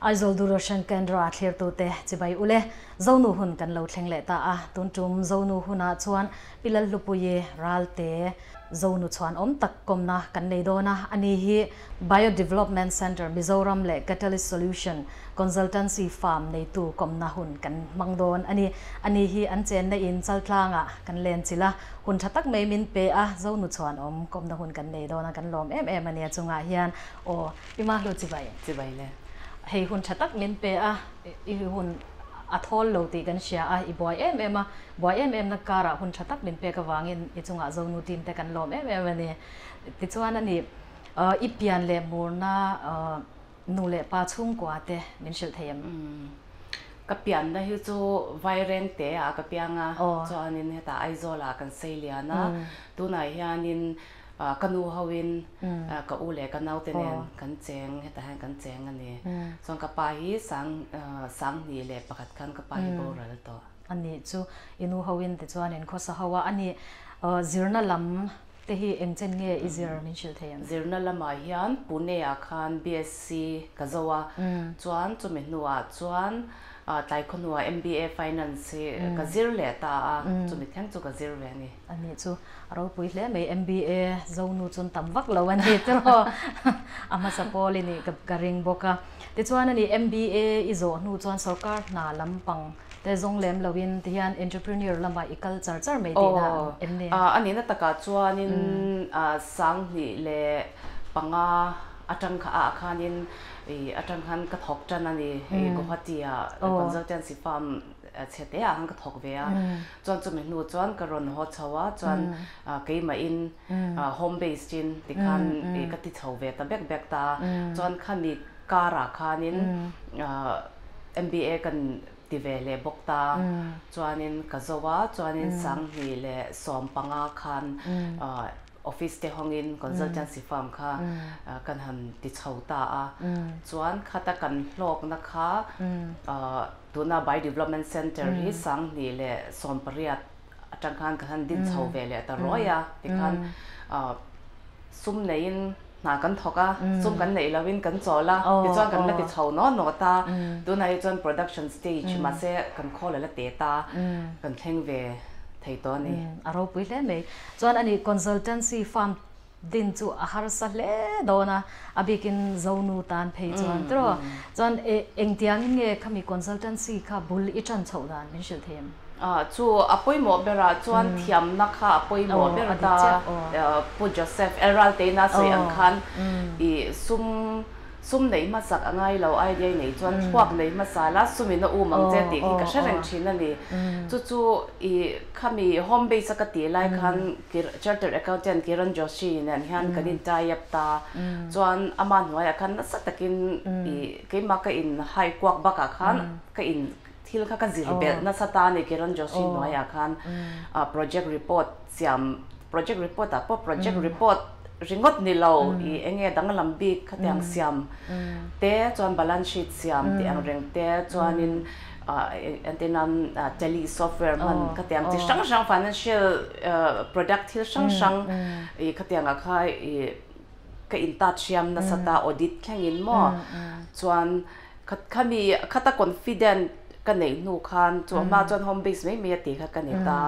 Aizawl Doordarshan Kendra thlirtute chibai ule Zonu hun kan lo thleng leh ta a, tun tum Zonu hunah chuan Pi Lalhlupuii Ralte Zonu chhuan awm tak kawmna kan nei dawn a, ani hi Bio Development Centre Mizoram leh Catalyst Solution Consultancy Firm neitu kawmna hun kan hmang dawn a ni. Ani hi an chenna in Chaltlangah kan len chilh a, hun tha tak mai min pe a, Zonu chhuan awm kawmna hun kan nei dawn a, kan lawm em em a nia chungah hian aw Pi Mahlu chibai. Chibai le. Hei hun tha tak min pe a, i hun a thawl lo tih kan hria a, i buai em em a, buai em em na karah hun tha tak min pek avangin i chungah Zonu team te kan lawm em em a ni. Tichuan a ni, i pian leh murna nu leh pa chhungkua te min hrilh thei em? Ka pianna hi chu Vairengte ah ka piang a, chuanin hetah Aizawl ah kan sei lian a, tunah hianin Ka nu hoin ka u leh ka naute nen kan cheng, hetah hian kan cheng a ni. Chuan ka pa hi sang sanghnih leh pakhat khan ka pa hi boral tawh. A nih chu i nu hoin tichuan in khawsa ho a, a nih zirna lam te hi eng chen nge i zir min hrilh thei ang? Zirna lamah hian Pune ah khan BSc ka zo a, chuan chumi hnuah chuan tlai khawhnuah MBA Finance hi ka zir leh ta a, chumi thleng chu ka zir ve a ni. A nih chu a ropui hle mai MBA Zonu chun tam vak lo a ni tiraw a hmasa pawl i nih ka ring bawk a. Tichuan a ni MBA i zawh hnu chuan sorkar hna lampang te zawng lem loin tihian entrepreneur lamah i kal char char mai tihna em ni? Aw, a nihna takah chuanin sanghnih leh panga atang kha ah khanin i atang khan ka thawk tan a ni Guwahati ah consultancy firm chhe te ah khan ka thawk ve a. Chuan chumi hnu chuan ka rawn haw chho a, chuan keimahin home based in tikhan ka ti chho ve ta bek bek ta a. Chuan khami karah khanin MBA kan ti ve leh bawk ta a, chuanin ka zo a, chuanin sanghnih leh sawmpanga khan Office te hawngin consultancy firm kha kan han ti chho ta a, chuan khata kan hlawkna kha tuna By Development Centre hi sanghnih leh sawmpariat atang khan kan han din chho ve leh ta ruai a, tikhan sum neiin hna kan thawk a, sum kan neih lohin kan chawl a, tichuan kan la ti chho naw naw ta, tunah hi chuan production stage mahse kan khawl a la te ta, kan thleng ve thei tawh a ni. A ropui hle mai. Chuan ani consultancy firm din chu a harsa hle dawn a, a bikin Zonu tan phei chuan tiraw. Chuan engtiangin nge khami consultancy kha bul i tan chhoh dan min hrilh thei em? Chu a pawimawh berah chuan thiamna kha a pawimawh ber ta. Pu Joseph Elralteina sawi ang khan i sum Sum nei hmasak a ngai lo, idea i nei chuan thluak nei hmasa la, sum in a um ang che tih hi ka hre reng thin a ni. Chu chu i khami home base a ka tih lai khan Chartered Accountant Kiran Joshi nen hian kan in tie up ta. Chuan ama hnuaiah khan nasa takin i keimah ka in hai kuak bakah khan ka in thil kha ka zir belh nasa ta a ni Kiran Joshi hnuaiah khan project report siam project report ah pawh project report ringawt ni lo i eng nge danglam bik khatiang siam te chuan balance sheet siam tih ang reng te chuanin entirnan tally software hman khatiang chi hrang hrang financial product thil hrang hrang i khatiang ah kha i ka in tat hriam nasa ta audit thlengin maw chuan Khami khata confident ka neih hnu khan chu hma chuan home base mai mai a tih kha ka ni ta.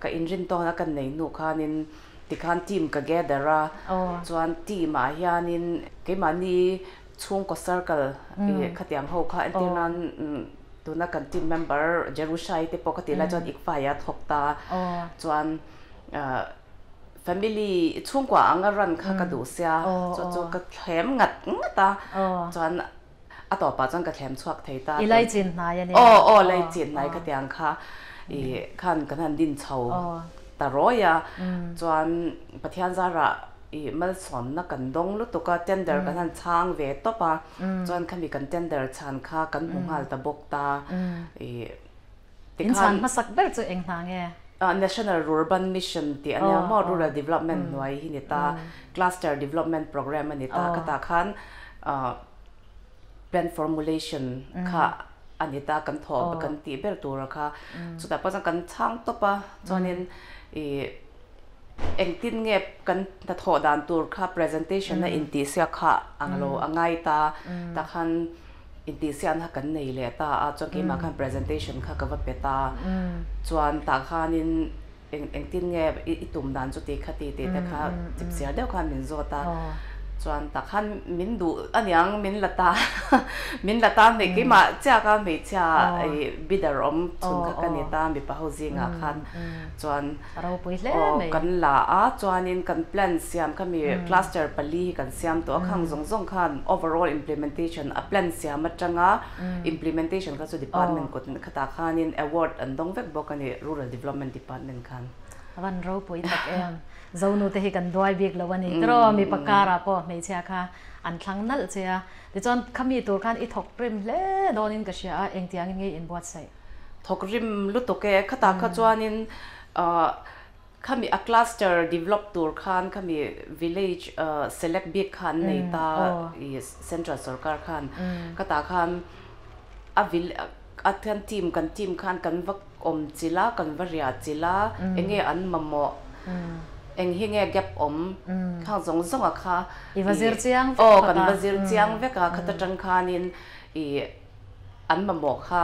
Ka inrin tawn a ka neih hnu khanin tikhan team ka gather a, chuan team ah hianin keimahni chhungkaw circle khatiang ho kha entir nan tuna kan team member Jerushai te pawh ka tih lai chuan Ikfai a thawk ta. Chuan family chhungkua anga run kha ka duh sia chu chu ka thlem ngat ngat a chuan a tawpah chuan ka thlem chhuak thei ta i lai chin hnai a nia aw aw lai chin hnai ka tiang kha i khan kan han din chho ta rawi a chuan Pathian zarah i malsawnna kan dawng lutuk a tender kan han chhang ve tawp a chuan khami kan tender chhan kha kan hmu nghal ta bawk ta i In chhan hmasak ber chu eng hna nge? National Rurban Mission tih a nia maw, Rural Development hnuai hi ni ta, Cluster Development Programme a ni ta, khatah khan Plan Formulation kha a ni ta, kan thawh kan tih ber tura kha. Chutah pawh chuan kan chhang tawp a, chuanin ih engtin nge kan hnathawh dan tur kha presentation a intihsiak kha ang lo a ngai ta, tah khan. Intihsiakna kan nei leh ta a, chuan keimah khan presentation kha ka va pe ta. Chuan tah khanin eng engtin nge i tum dan chu ti kha ti tih te kha chipchiar deuh khan min zawt a. Chuan tah khan min duh aniang min la ta min la ta hmei keimah chiah kha hmeichhia i bidder awm chhun kha ka ni ta mipa ho zingah khan chuan aw kan la a chuanin kan plan siam kha mi cluster pali hi kan siam tawh a khang zawng zawng khan overall implementation a plan siam atanga implementation kha chu department kut khatah khanin award an dawng vek bawk a ni rural development department khan. A van ropui tak em. Zonu te hi kan duai bik lo a ni tiraw mipa karah pawh hmeichhia kha an thlang nalh che a tichuan khami tur khan i thawk rim hle dawnin ka hria a engtiangin nge in buatsaih? Thawk rim lutuk e khatah kha chuanin ahh khami a cluster develop tur khan khami village select bik kha an nei ta i central sorkar khan khatah khan a a kan team kan team khan kan va awm chilh a kan va riah chilh a eng nge an mamawh eng hi nge gap awm khang zawng zawng a kha i va zir chiang vek aw kan va zir chiang vek a khata tang khanin i an mamawh kha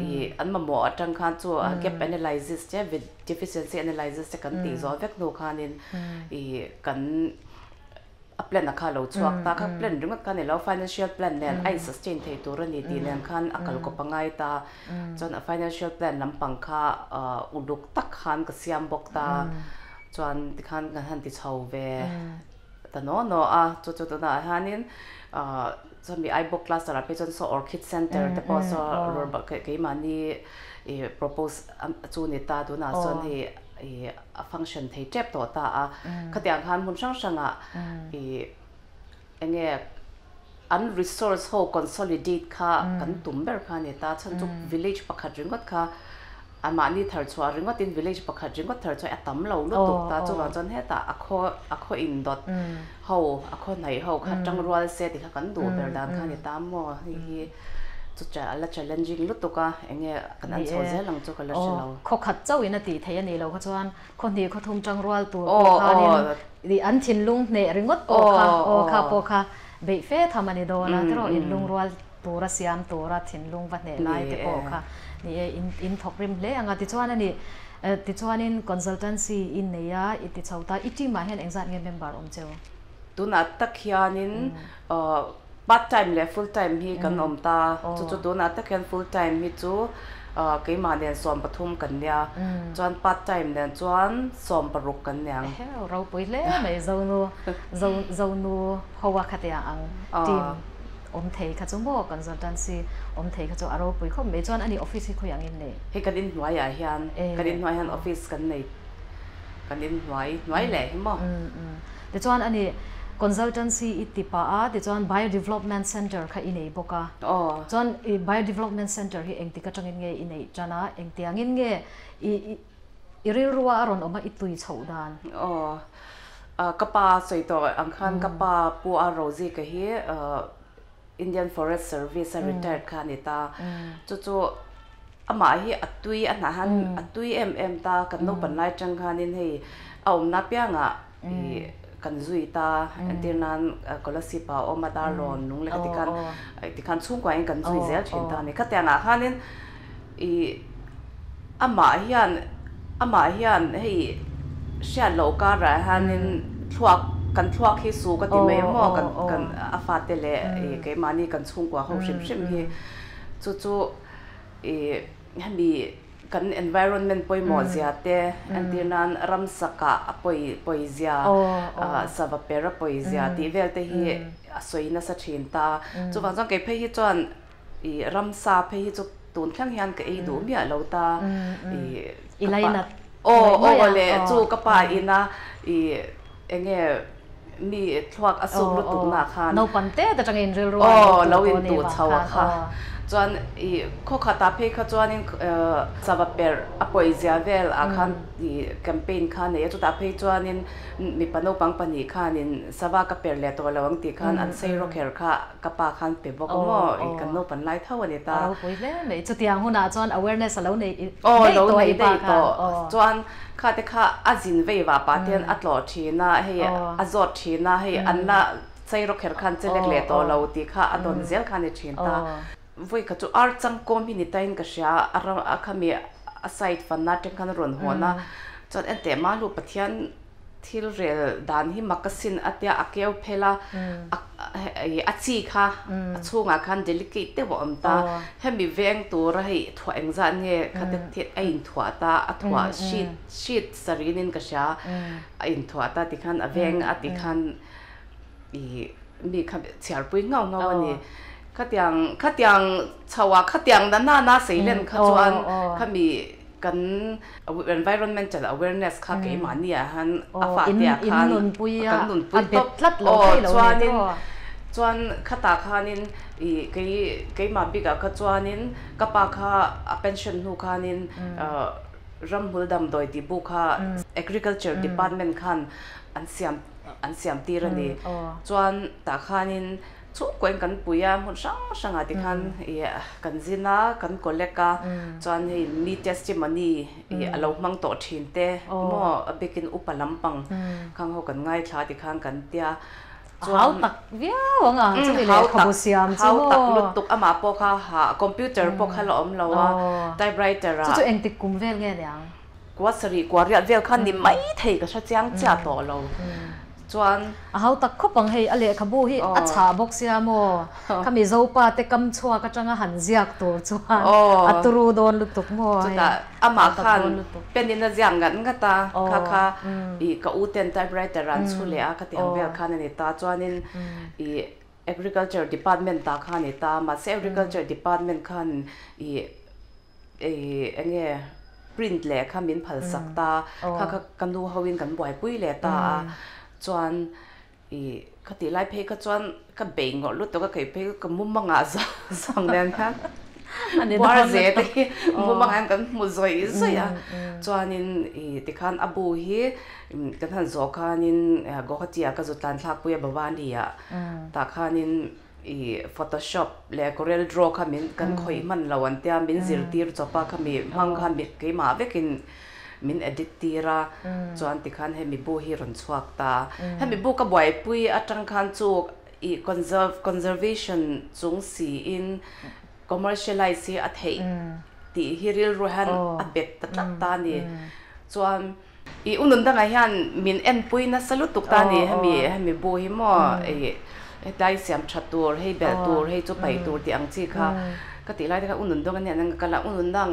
i an mamawh atang khan chu gap analysis te with deficiency analysis te kan tih zawh vek hnu khanin i kan A plan a kha lo chhuak ta kha plan ringawt kha a ni lo, financial plan nen a in sustain thei tur a ni tih nen khan a kal kawp a ngai ta. Chuan a financial plan lampang kha uluk tak khan ka siam bawk ta. Chuan tikhan kan han ti chho ve ta naw naw a, chu chu tunah hianin chuan mi Aibawk cluster ah phei chuan saw Orchid Center te pawh saw keimahni propose chu a ni ta tunah chuan hei i a function thei tep tawh ta a, khatiang khan hmun hrang hrangah i eng nge an resource ho consolidate kha kan tum ber kha a ni ta, chhan chu village pakhat ringawt kha amahni thar chhuah ringawtin village pakhat ringawt thar chhuah a tam lo lutuk ta, chuvang chuan hetah a khaw a khaw indawt ho a khaw hnaih ho kha tangrual se tih kha kan duh ber dan kha a ni ta maw hei hi. Chu a la challenging lutuk a, eng nge kan an chho zel ang chu ka la hre lo. Khaw khat chauh in a tih theih a nih loh kha chuan khaw hnih khaw thum tang rual tur pawh khanin an thinlung hneh ringawt pawh kha aw kha pawh kha beih fe tham a ni dawn a, tiraw inlung rual tura siam tura thinlung va hneh lai te pawh kha ni e in thawk rim hle ang a. Tichuan a ni tichuanin consultancy i nei a i ti chho ta, i team ah hian engzat nge member awm cheu? Tunah tak hianin Part time leh full time hi kan awm ta, chu chu tunah tak hian full time hi chu keimah nen 13 kan nia, chuan part time nen chuan 16 kan niang. Eheu ropui hle mai Zonu Zonu hoa khatia ang team awm thei kha chu maw consultancy awm thei kha chu a ropui khawp mai chuan ani office hi khawi ang in nei? Hei kan inhnuaiah hian kan inhnuai hian office kan nei kan inhnuai hnuai leh hi maw. Tichuan ani consultancy i ti pah a, tichuan Bio Development Centre kha i nei bawk a. Chuan i Bio Development Centre hi engtik atangin nge i neih tan a, engtiangin nge i i rilrua a rawn awm a i tui chhoh dan? Aw, ka pa sawi tawh ang khan ka pa Pu A Rozika hi Indian Forest Service a retired kha a ni ta. Chu chu amah hi a tui a hnah han a tui em em ta kan naupan lai atang khanin hei a awmna piangah i kan zui ta entir nan Kolasib ah a awm a Darlawn lung leh ka ti khan tikhan chhungkua in kan zui zel thin ta a ni. Khatiangah khanin i amah hian amah hian hei hriat loh karah hianin thluak kan thluak hi su ka ti mai maw kan kan a fate leh i keimahni kan chhungkua ho hrim hrim hi chu chu i hemi kan environment pawimawh zia te entir nan ramsakah a pawi pawi zia sava per a pawi zia tih vel te hi a sawi nasa thin ta chuvang chuan kei phei hi chuan I ramsa phei hi chu tun thleng hian ka ei duh miah lo ta. I lainat aw aw le chu ka pa ina i enge mi thluak a suk lutuk na khan naupang te te tangin rilru aw lo in tu chho a kha chuan i khaw khatah phei kha chuanin sava perh a pawi zia vel ah khan i campaign kha nei a chutah phei chuanin mipa naupang pahnih khanin sava ka perh leh tawh lo ang tih khan an sei rawkher kha Ka pa khan pe bawk a maw i kan naupan lai tho a ni ta. A ropui hle mai. Chutiang hunah chuan awareness a lo nei daih tawh i pa khan. Chuan kha te kha a zin vei vah pah te hian a tlawh thin a, hei a zawt thin a, hei an la chei rawk kher khan che lek leh tawh lo tih kha a dawn zel kha a ni thin ta. Vawi khat chu ar changkawm hi ni tain ka hria a ram a khami a side fanna atang khan a rawn hawn a, chuan enteh mahlu Pathian thil rel dan hi mak asin a tia a keu phel a, a chi kha a chhungah khan delicate deuh a awm ta, hemi veng tura hei thuah engzat nge kha te a inthuah ta, a thuah sheet sheet sarinin ka hria a inthuah ta tikhan a veng a tikhan I mi kha chhiarpui ngau ngau a ni. Khatiang khatiang chhoah khatiang na na na seilen kha chuan khami kan environmental awareness kha keimahni ah hian a fahte ah khan kan nunpui tawp. Aw chuanin chuan khatah khanin i kei keimah bikah kha chuanin ka pa kha a pension hnu khanin ramhmul damdawi tih bu kha agriculture department khan an siam an siam tir a ni. Chuan tah khanin chhungkawiin kan pui a, hmun hrang hrangah tikhan ih kan zin a, kan collect a, chuan hei mi testimony ih a lo hmang tawh thin te maw a bikin upa lampang khang ho kan ngaithla tikhan kan tia. Chuan hau tak viau ang a, chumi lehkhabu siam chu maw. Hau tak lutuk amah pawh kha ha computer pawh kha la awm lo a, typewriter ah. Chu chu engtik kum vel nge niang? Kua sarih kua riat vel khan ni mai thei ka hre chiang chiah tawh lo chuan. A hau tak khawp ang hei a lehkhabu hi a chhah bawk sia maw? Kha Mizopa te kam chhuak atanga han ziak tur chuan a turu dawn lutuk maw hei. Chutah amah khan pen in a ziak ngat ngat a, kha kha ih ka u ten typewriter an chhu leh a khatiang vel khan a ni ta chuanin ih agriculture department ah khan a ni ta mahse agriculture department khan ih Eng nge print leh kha min phal sak ta, kha kha ka nu ho in kan buaipui leh ta a, chuan i ka tih lai phei kha chuan ka bei ngawrh lutuk a, kei phei ka mumangah zang nen hian buar ze te hi mumangah hian kan hmu zawih zawih a, chuanin i tikhan a bu hi kan han zawh khanin Guwahati ah ka zu tlan thlak pui a Bhavani ah tah khanin I photoshop leh corel draw kha min kan khawih hman lo an tia min zirtir chawp a khami hmang khan keimah vekin min edit tir a chuan tikhan hemi bu hi rawn chhuak ta hemi bu ka buaipui atang khan chu i conserve conservation chung siin commercialize hi a theih tih hi rilru hian a bet ta tlat ta a ni chuan I u nun dangah hian min enpui nasa lutuk ta ni, hemi hemi bu hi maw i hetlai siam tha tur, hei belh tur, hei chu paih tur tih ang chi kha ka tih lai te khan u nun dang a nia ka kal a, u nun dang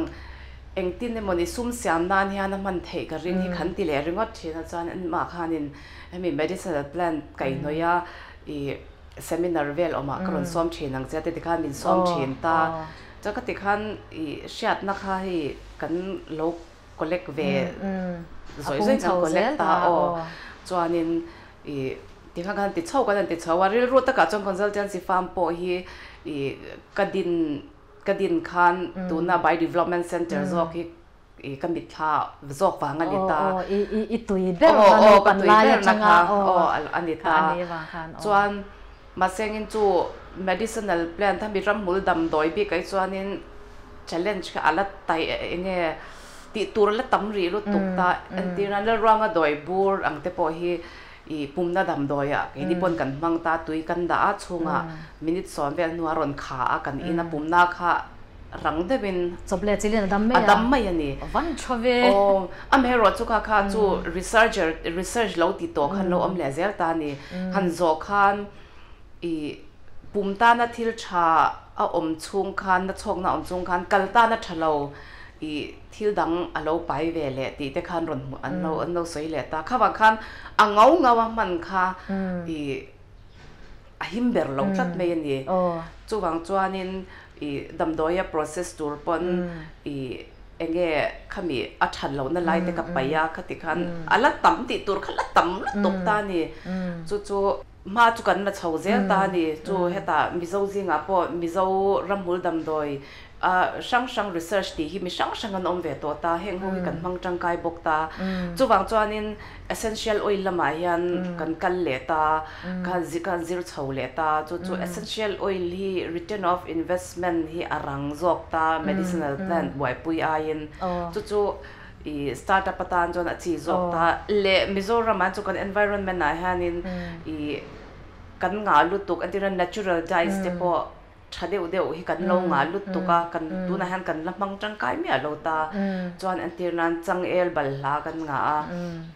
engtin emaw ni sum siam nan hian a hman theih ka ring hi khan ti leh ringawt thin a chuan amah khanin hemi medicinal plant kaihhnawih a i seminar vel awmah ka rawn sawm thin ang che a ti khan min sawm thin ta, chuan ka ti khan i hriatna kha hei kan lo collect ve zawi zawi kan collect ta aw chuanin ih tikhan khan ti chho kan han ti chho a rilru takah chuan consultancy firm pawh hi ih ka din ka din khan tuna by development center zawk hi ih ka mitthla zawk vang a ni ta i tui ber na naupan lai atanga aw a ni ta chuan mahse engin chu medicinal plant a mi ramhmul damdawi bik ai chuanin Challenge kha a la taih eng nge tih tur a la tam rih lutuk ta. Entir nan Lalruanga dawi bur ang te pawh hi ih pumna damdawi ah keini pawn kan hmang ta, tui kan dah a chhungah minute sawm vel hnuah a rawn kha a kan in a pumna kha rang deuhin Chawp leh chilin a dam mai a. A dam mai a ni. Van tha ve. Aw, amaherawhchu kha kha chu researcher research lo ti tawh khan lo awm leh zel ta a ni. Han zawh khan ih pum tana thil tha a awm chhung khan, na chhawkna awm chhung khan kal tan a tha lo ih thil dang a lo pai ve leh tih te khan rawn hmuh an lo an lo sawi leh ta. Kha vang khan a ngau ngau a hman kha ih a him ber lo tlat mai a ni. Chuvang chuanin ih damdawia process tur pawn ih eng nge khami a that lohna lai te ka paih a, khati khan a la tam tih tur kha la tam lutuk ta a ni. Chu chu. Hma chu kan la chho zel ta a ni. Chu hetah Mizo zingah pawh Mizo ramhmul damdawi hrang hrang research tih hi mi hrang hrang an awm ve tawh ta. Heng ho hi kan hmang tangkai bawk ta. Chuvang chuanin essential oil lamah hian kan kal leh ta, kan zir chho leh ta. Chu chu essential oil hi return of investment hi a rang zawk ta medicinal plant buaipui aiin. Chu chu I startup atan chuan a chi zawk ta leh Mizoram ah chu kan environment ah hianin i kan ngah lutuk entirna natural dyes te pawh tha deuh deuh hi kan lo ngah lutuk a, kan tunah hian kan la hmang tangkai miah lo ta. Chuan entir nan changel balhla kan ngah a,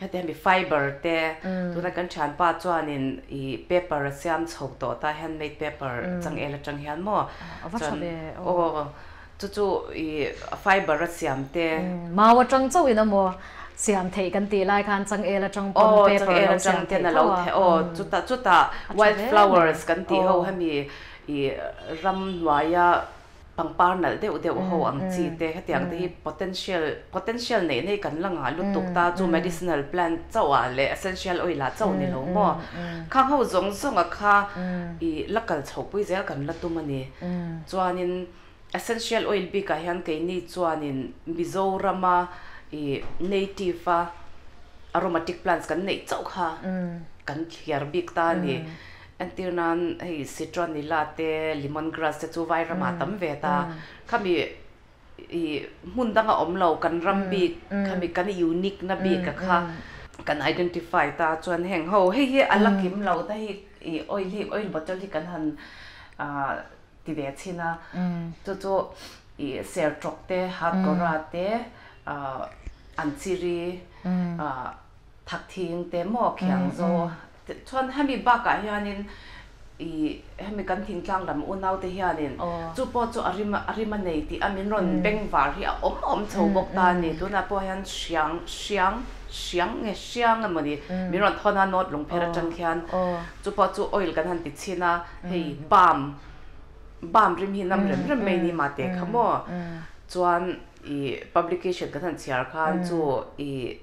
heti hemi fiber te tuna kan thianpa chuanin ih paper a siam chho tawh ta, handmade paper changel atang hian maw chuan aw chu chu ih fiber a siam te. Mau atang chauhin amaw siam theih kan tih lai khan changel atang pawn paper lo siam theih tho a. Aw chutah chutah wild flowers kan tih ho hemi I ramhnuaia pangpar nalh deuh deuh ho ang chi te hetiang te hi potential potential neih nei kan la ngah lutuk ta chu medicinal plant chauh ah leh essential oil ah chauh ni lo maw khang ho zawng zawng ah kha i la kal chho pui zel kan la tum a ni chuanin essential oil bik ah hian keini chuanin Mizorama i native a aromatic plants kan neih chauh kha kan thliar bik ta a ni. Entir nan hei citronella te lemon grass te chu vai ramah tam ve ta. Khami i hmun danga awm lo kan ram bik khami kan unique na bik a kha kan identify ta chuan heng ho hei hi a la kim lo ta hi i oil hi oil bottle hi kan han ti ve chhin a chu chu i sertawk te hatkawra te anchiri Thakthing te maw khiang zo chuan hemi bakah hianin ih hemi kan thingtlang lam unau te hianin chu pawh chu a rim a rim a nei tih a min rawn beng var hi a awm awm chho bawk ta a ni. Tunah pawh hian hriang hriang hriang nge hriang emaw ni min rawn thawn a note lungpher atang khian chu pawh chu oil kan han ti chhin a hei balm balm rim hi nam rem rem mai ni mahte kha maw chuan ih publication kan han chhiar khan chu ih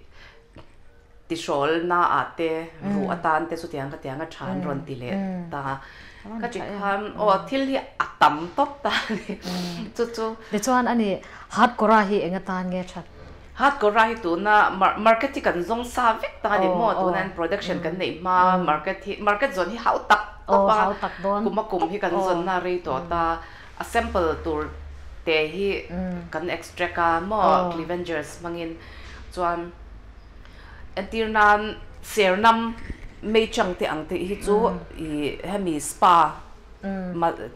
Tihrawl na ah te ruh atan te chutiang ka tiang a tha an rawn ti leh ta. Ka ti khan aw thil hi a tam tawp ta a ni chu chu. Tichuan ani Hatkawra hi eng atan nge that? Hatkawra hi tuna market hi kan zawng sa vek ta a ni maw? Tuna an production kan neih hma market hi market zawn hi hau tak tawp a kum a kum hi kan zawn na rei tawh ta a sample tur te hi kan extract a maw Clevengers hmangin Chuan entir nan Sernam Meichang te ang te hi chu i hemi spa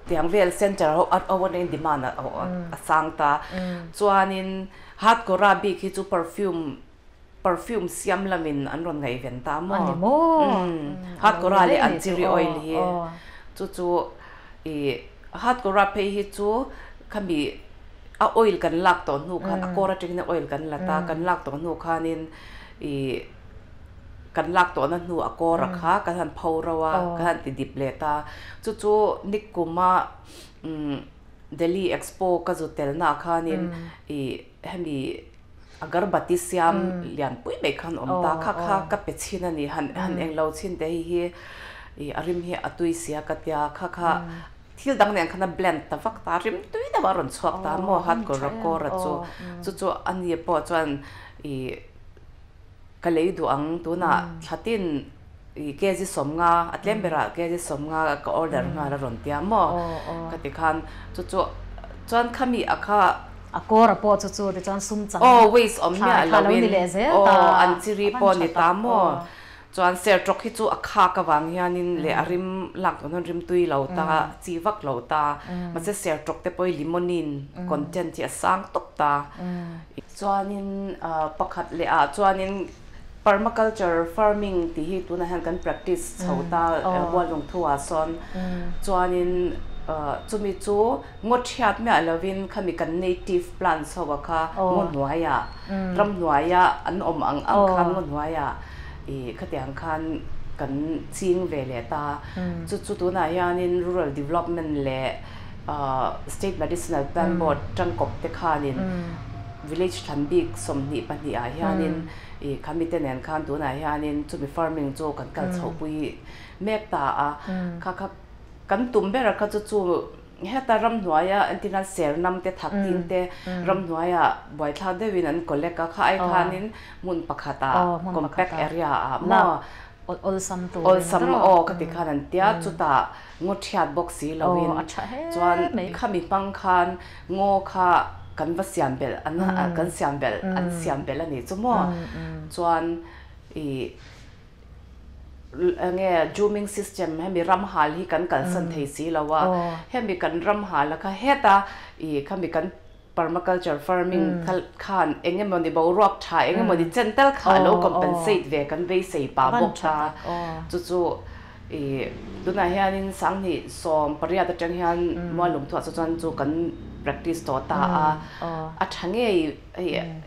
tiang vel center ho a awna in demand a sang ta. Chuanin Hatkora bik hi chu perfume perfume siam lamin an rawn ngaihven ta maw? Hatkora leh Anchiri oil hi chu chu i Hatkora phei hi chu khami A oil kan lak tawh hnu khan a kawr atangin a oil kan la ta, kan lak tawh hnu khanin ih kan lak tawhna hnu a kawr a kha kan han pho ro a, kan han ti dip leh ta. Chu chu nikuma umm Delhi Expo ka zu telna ah khanin ih hemi agarbati siam lianpui mai khan awm ta, kha kha ka pe chhin a ni, han han englo chhin te hei hi ih a rim hi a tui sia ka tia, kha kha Thil dang nen khan a blend ta vak ta, rim tui deuh a rawn chhuak ta maw hat kawr kawr a chu. Chu chu a ni pawh chuan ih ka lei duh ang tunah thlatin ih kg 50 a tlem berah kg 50 ka order nghal a rawn tia maw ka ti khan chu chu chuan khami a kha A kawr a pawh chu chu tichuan sum chang Aw waste awm miah loin aw an chiri pawh ni ta maw. Chuan sertawk hi chu a khak avang hianin leh a rim lak dawn hian rim tui lo ta, chi vak lo ta. Mahse sertawk te pawh hi limonene content hi a sang tawp ta. Chuanin pakhat leh ah chuanin permaculture farming tih hi tunah hian kan practice chho ta Bualung thu ah sawn. Chuanin chumi chu ngaw thiat miah lovin khami kan native plants ho ah kha ngaw hnuaiah ramhnuaiah an awm ang ang khan ngaw hnuaiah Ih, khatiang khan kan ching ve leh ta. Chu chu tunah hianin Rural Development leh State Medicinal Plant Board tangkawp te khanin village thlan bik 22 ah hianin ih khami te nen khan tunah hianin chumi farming chu kan kal chhohpui mek ta a. Kha kha kan tum ber a kha chu chu Heta ramhnuaia entirna sernam te thaktin te ramhnuaia buaithlak deuhin an collect a, kha ai khanin hmun pakhatah compact area ah maw awlsam aw ka ti khan an tia chutah ngaw thiat bawk si loin chuan khami hmang khan ngaw kha kan va siam belh an kan siam belh an siam belh a ni chu maw chuan ih. Enge Jhuming system hemi ram hal hi kan kalsan thei si lo a, hemi kan ram hal a kha heta ih khami kan permaculture farming khan eng emawni boruak tha eng emawni chen tal kha a lo compensate ve kan beisei pah bawk ta. Chu chu ih tunah hianin sanghnih 18 atang hian Muallungthuah chu chuan chu kan practice tawh ta a, a tha ngei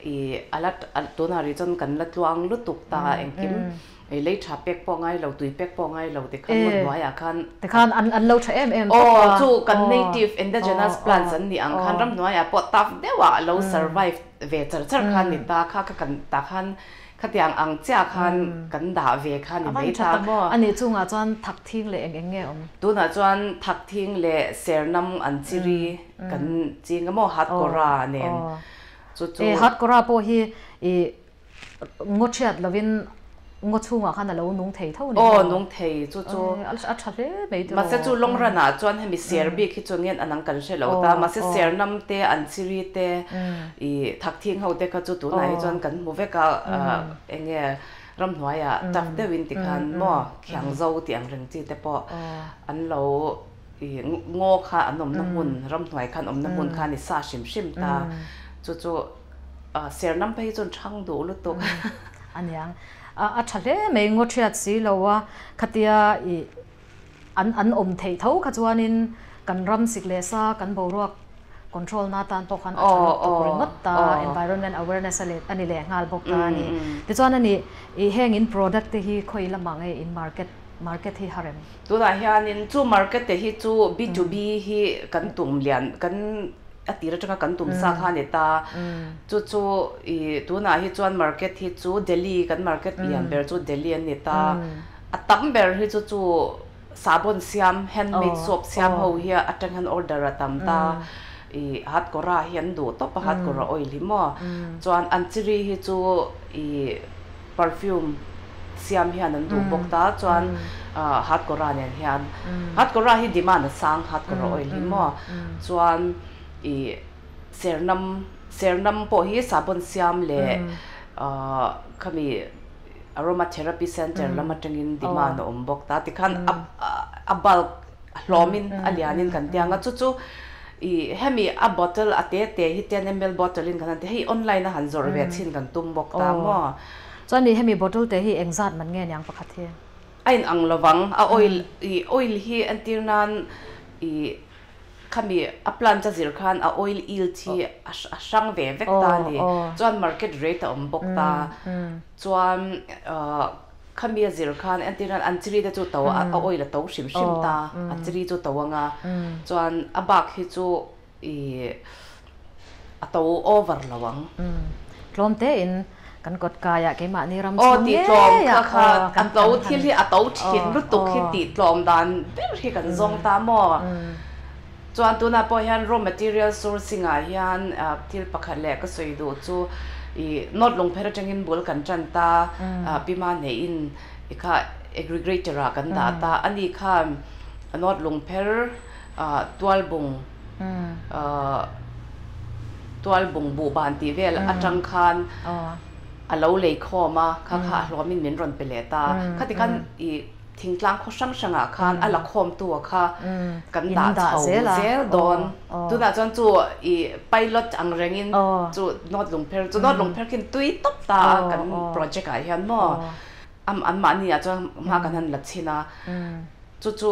ih a la tunah rih chuan kan la tluang lutuk ta engkim. Ei lei tha pek pawh ngai lo, tui pek pawh ngai lo tikhan hmun hnuaiah khan. Tikhan an an lo tha em em tawp a. Aw, chu kan native indigenous plants an nih ang khan ram hnuaiah pawh tough deuhah a lo survive ve char char khan ni ta kha kha kan tah khan khatiang ang chiah khan kan dah ve kha ni mai ta maw. A nih chungah chuan thak thing leh eng eng nge awm? Tunah chuan thak thing leh sernam an chiri kan ching a maw hatkawra nen chu chu. E hatkawra pawh hi i Ngaw chhiat lovin ngaw chhungah khan a lo nung thei tho ni maw? Aw, nung thei chu chu. A tha hle mai tiraw. Mahse chu long run ah chuan hemi ser bik hi chu ngen anang kan hre lo ta. Mahse ser nam te, an chiri te, i thakthing ho te kha chu tunah hi chuan kan hmu vek a, eng nge ramhnuaiah tough deuhin tikhan maw khiang zo tih ang reng chi te pawh an lo i ngaw kha an awmna hmun, ramhnuai khan awmna hmun kha an i sa hrim hrim ta. Chu chu. Sernam phei chuan thang duh lutuk. Aniang. A tha hle mai ngaw thiat si lo a, khatia i an an awm theih tho kha chuanin kan ram sik leh sa kan boruak control na tan pawh khan a tha lutuk ringawt ta, environment awareness a leh a ni leh nghal bawk ta a ni. Tichuan a ni i heng in product te hi khawi lamah nge in market market hi harem? Tunah hianin chu market te hi chu B to B hi kan tum lian kan A tir atanga kan tum sa kha a ni ta. Chu chu i tunah hi chuan market hi chu Delhi kan market lian ber chu Delhi a ni ta. A tam ber hi chu chu sabon siam handmade soap siam ho hi atang hian order a tam ta. I hatkawra hi an duh tawp a hatkawra oil hi maw. Chuan an chiri hi chu i perfume siam hian an duh bawk ta. Chuan hatkawra nen hian hatkawra hi demand a sang hatkawra oil hi maw. Chuan i sernam sernam pawh hi sabon siam leh khami aromatherapy center lam atangin demand a awm bawk ta. Tikhan a bulk hlawmin a lianin kan ti ang a, chu chu i hemi a bottle a te te hi 10 ml bottle in kan han ti hei online a han zawrh ve chhin kan tum bawk ta maw. Chuan i hemi bottle te hi engzat man nge niang pakhat hi? A in ang lovang, a oil i oil hi entir nan i khami a plant a zir khan a oil yield hi a hrang ve vek ta a ni, chuan market rate a awm bawk ta, chuan Khami a zir khan entir hian an chiri te chu to a oil a to hrim hrim ta, a chiri chu to anga chuan a bak hi chu i a to over lo ang. Tlawm te in kan kawt kaiah keimahni ram chhung ngei ah kha a to thil hi a to thin lutuk hi tih tlawm dan ber hi kan zawng ta maw? Chuan tunah pawh hian raw material sourcing ah hian thil pakhat leh ka sawi duh chu i North Lungpher atangin bul kan tan ta, Pima neihin i kha aggregator ah kan dah ta, ani khan North Lungpher Tualbung Tualbung buhban tih vel atang khan a lo lei khawm a, kha kha a hlawmin min rawn pe leh ta, khati khan i Thingtlang khaw hrang hrangah khan a la khawmtu a kha kan dah chho zel dawn. Tunah chuan chu i pilot ang rengin chu North Lungpher chu North Lungpher khin tui tawp ta a kan project ah hian maw an mahni ah chuan hma kan han la chhin a. Chu chu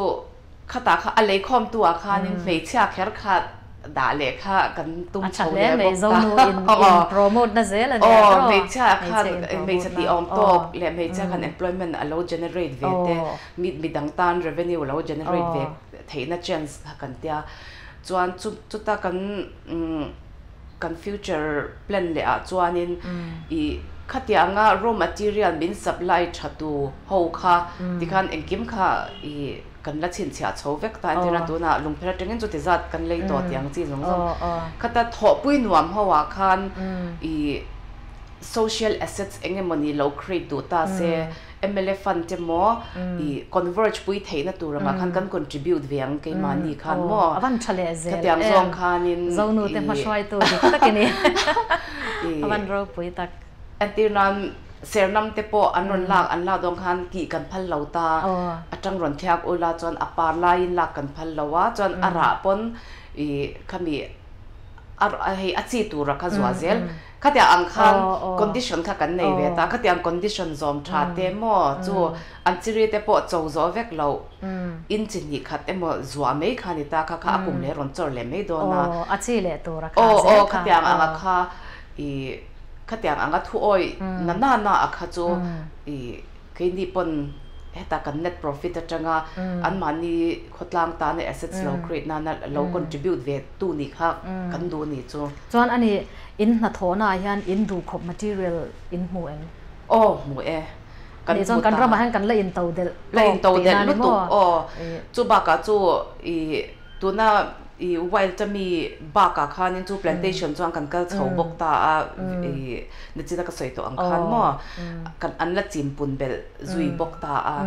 khatah kha a lei khawmtu ah khanin hmeichhia kher kha dah leh kha kan tum chho leh bawk ta. Aw promote na zel a nia tawh. Hmeichhia khan hmeichhe tih awm tawk leh hmeichhia khan employment a lo generate ve te mi midang tan revenue a lo generate ve theihna chance kha kan tia. Chuan chu chuta kan kan future plan leh ah chuanin i khatianga raw material min supply tha tu ho kha tikhan engkim kha i Kan la chhinchhiah chho vek ta entir a, tunah lungpher atangin chuti zat kan lei tawh tih ang chi zawng zawng. Khata thawhpui nuam ho ah khan i social assets eng emawni lo create duh ta se, mla fund te maw i converge pui theihna tur angah khan kan contribute ve ang keimahni khan maw. A van tha leh zel em. Khatiang zawng khanin i. Zonu te hmahruaitu dik tak i ni. A van ropui tak. Entir nan. Sernam te pawh an rawn lak an lak dawn khan kih kan phal lo ta, a tang rawn thiak ula chuan a par laiin lak kan phal lo a, chuan a rah pawn ih khami a hei a chi tura kha zuah zel. Khatiang ang khan condition kha kan nei ve ta, khatiang condition zawm tha te maw chu an chiri te pawh cho zawh vek loh in chi hnih khat emaw zuah mai kha ni ta, kha kha a kum leh rawn chawr leh mai dawn a. Aw, a chi leh tura kha zel kha. Aw, khatiang anga kha ih khatiang anga thu awih na na na a kha chu ih keini pawn heta kan net profit atanga anmahni khawtlang tana assets lo create nana lo contribute ve tu nih kha kan duh nih chu. Chuan ani in hnathawhna ah hian in duh khawp material in hmu em? Aw hmu e. Kan hmu ta. Kan ramah hian kan la into delh tawk tihna ni maw? Aw chu bakah chu ih Tuna i wild ami bakah khanin chu plantation chuan kan kal chho bawk ta a, i nichina ka sawi tawh ang khan maw kan an la chim pun belh zui bawk ta a.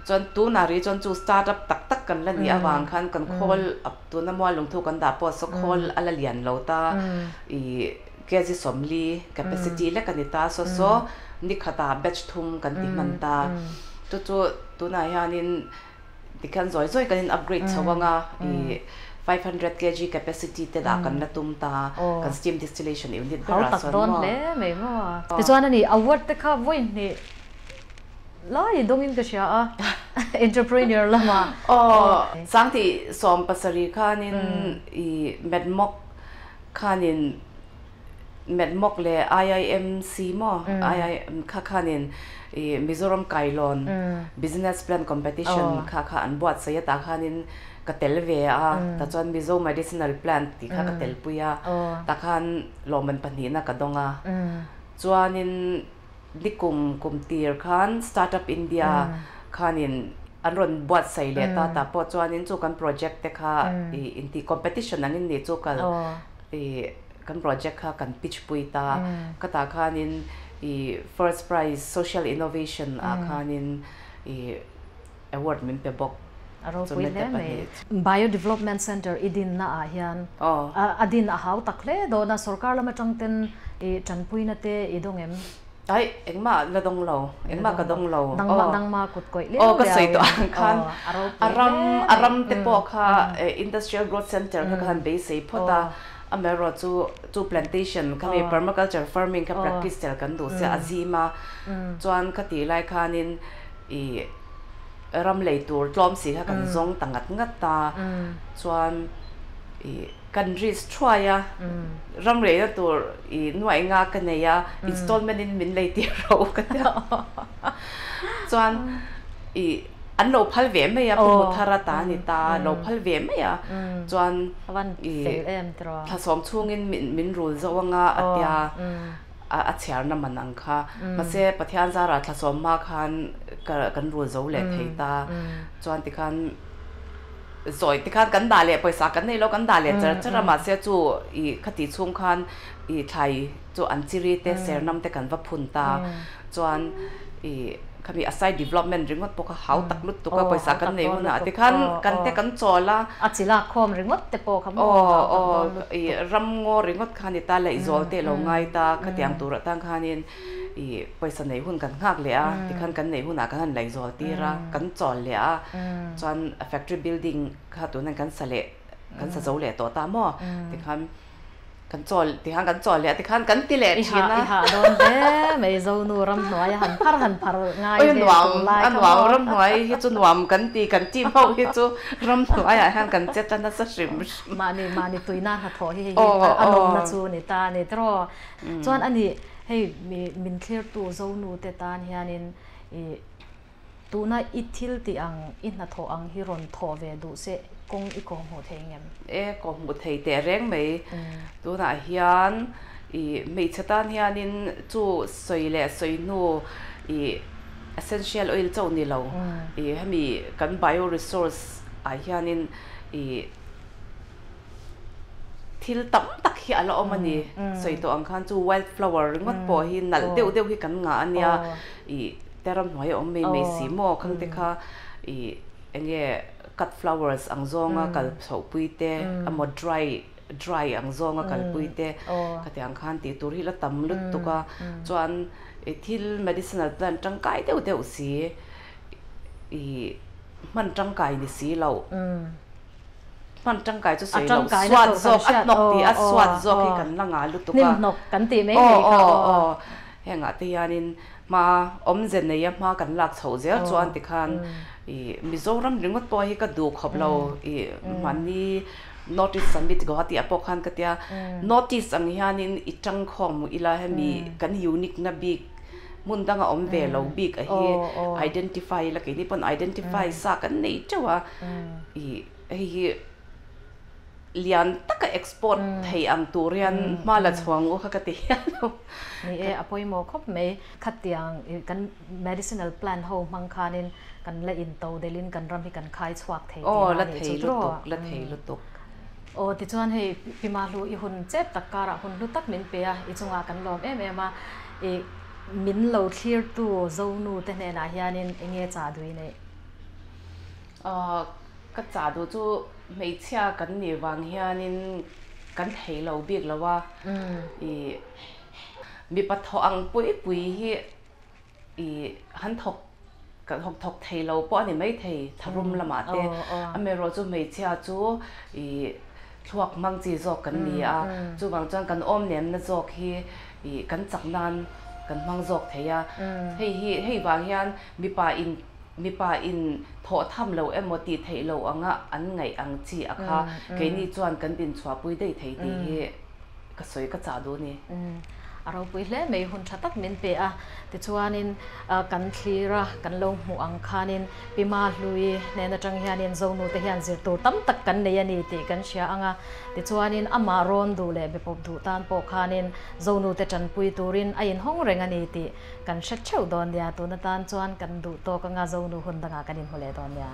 Chuan tunah rih chuan chu start up tak tak kan la nih avang khan kan khawl tuna mual lungthu kan dah pawh saw khawl a la lian lo ta, i kg 40 capacity lek a ni ta, saw saw nikhatah batch thum kan ti hman ta. Chu chu tunah hianin Tikhian zawi zawi kan in upgrade chho ang a, i 500 kg capacity te dah kan la tum ta, kan steam distillation unit berah chuan maw. Hau tak dawn hle mai maw. Tichuan ani award te kha vawi hnih lai dawngin ka hria a, entrepreneur lamah. Aw, Sangti 17 khanin i Medmok khanin Medmok leh IIMC maw IIM kha khanin i Mizoram Kailawn Business Plan Competition kha kha an buatsaih a tah khanin ka tel ve a tah chuan Mizo Medicinal Plant tih kha ka telpui a tah khan lawmman pahnihna ka dawng a chuanin nikum kum tir khan Startup India khanin an rawn buatsaih leh ta tah pawh chuanin chu kan project te kha i intih competition angin nih chu kal i kan project kha kan pitch pui ta, ka tah khanin i first prize social innovation ah khanin i award min pe bawk. A ropui hle mai. Bio Development Center i dinna ah hian a din a hau tak hle dawn a, sorkar lam atang ten i tanpuina te i dawng em? Aih, engmah la dawng lo, engmah ka dawng lo. Nangmah nangmah kut kawih liau liau in. Aw ka sawi tawh ang khan a ram a ram te pawh kha Industrial Growth Center kha ka han beisei phawt a, amaherawh chu chu plantation kha mi permaculture farming kha practice tel kan duh sia a zim a, chuan ka tih lai khanin ih ram lei tur tlawm si kha kan zawng ta ngat ngat a, chuan ih. Kan risk thuai a, ram reina tur i nuaih nga ka nei a, installment in min lei tir ro ka ti a. Chuan i an lo phal ve mai a, pu hmu thar a ta a ni ta, lo phal ve mai a. Chuan i thlasawm chhungin min rul zo anga a tia, a chhiarna man ang kha. Mahse Pathian zarah thlasawm hma khan kan rul zo leh thei ta. Chuan tikhan. Zawi te khan kan dah leh pawisa kan nei lo kan dah leh char char a mahse chu i khati chhung khan i thlai chu an chiri te sernam te kan va phun ta chuan i khami a side development ringawt pawh kha hau tak lutuk a pawisa kan nei hunah te khan kan te kan chawl a. A chi lak khawm ringawt te pawh kha maw hau tak dawn lutuk. I ram ngaw ringawt kha ni ta laihzawl te lo ngai ta khatiang tur atang khanin I pawisa neih hun kan nghak leh a, tikhan kan neih hunah kan han laihzawl tir a, kan chawl leh a, chuan factory building kha tunah kan sa leh, kan sa zo leh tawh ta maw? Tikhan kan chawl, tikhan kan chawl leh a, tikhan kan ti leh thin a. I hah dawn hle mai Zonu ramhnuai a han phar han phar ngai ve tur lai kha maw? A nuam, ramhnuai hi chu nuam kan ti, kan team ho hi chu ramhnuaiah hian kan che ta nasa hrim hrim. Mahni mahni tuina hnathawh hi hei hi a nawmna chu a ni ta a ni tiraw? Chuan a nih. Hei min thlirtu Zonu te tan hianin i tuna i thil tih ang, i hnathawh ang hi rawn thawh ve duh se kawng i kawhhmuh thei ngem? E, kawhhmuh thei teh reng mai. Tunah hian i hmeichhe tan hianin chu sawi leh sawi hnu i essential oil chauh ni lo, i hemi kan bio resource ah hianin i Thil tam tak hi a la awm a ni. Sawi tawh ang khan chu wild flower ringawt pawh hi nalh deuh deuh hi kan ngah a nia. Ih te ramhnuai a awm mai mai si maw khang te kha ih eng nge cut flowers ang zawnga kal chhoh pui te emaw dry dry ang zawnga kalpui te khatiang khan tih tur hi la tam lutuk a, chuan thil medicinal plant tangkai deuh deuh si ih hman tangkai ni si lo, hman tangkai chu sawi lo suat zawk a hnawk tih a suat zawk hi kan la ngah lutuk a, aw aw aw hengah te hianin hma awmze neia hma kan lak chhoh zel chuan tikhan ih Mizoram ringawt pawh hi ka duh khawp lo ih mahni North East Summit Guwahati ah pawh khan ka tia North East ang hianin i tangkhawm ila hemi kan unique na bik hmun danga awm ve lo bik a hi identify ila keini pawn identify sa kan nei teuh a ih hei hi lian taka export thei ang tur hian hma la chhuang u kha ka ti hian lo. Ni e, a pawimawh khawp mai. Khatiang kan medicinal plant ho hmang khanin kan la in to delhin kan ram hi kan khai chhuak thei tih na nih chu tiraw? Aw, la thei lutuk, la thei lutuk. Aw, tichuan hei Pi Mahlu i hun chep tak karah hun hlu tak min pe a, i chungah kan lawm em em a, i min lo thlirtu Zonu te hnenah hianin eng nge chah duh i neih? Aw, ka chah duh chu hmeichhia kan nih vang hianin kan thei lo bik lo a, i mipa thawh ang pui pui hi I han thawk thawk thawk thei lo pawh a ni maithei tharum lamah te. Amaherawh chu hmeichhia chu i thluak hmang chi zawk kan ni a, chuvang chuan kan awm nemna zawk hi i kan chak nan kan hmang zawk thei a. Hei hi hei vang hian mipa in mipa in thawh tham lo emaw tih theih lo anga an ngaih ang chi a kha keini chuan kan dinchhuahpui daih thei tih hi ka sawi ka chah duh a ni. A ropui hle mai hun tha tak min pe a, tichuanin kan thlir a, kan lo hmuh ang khanin Pi Mahlui hnen atang hianin Zonu te hian zir tur tam tak kan nei a ni tih kan hria ang a, tichuanin amah rawn duh leh bepawp duh tan pawh khanin Zonu te tanpui turin a inhawng reng a ni tih kan hre theuh dawn nia, tun atan chuan kan duh tawk anga Zonu hun dangah kan inhmu leh dawn nia.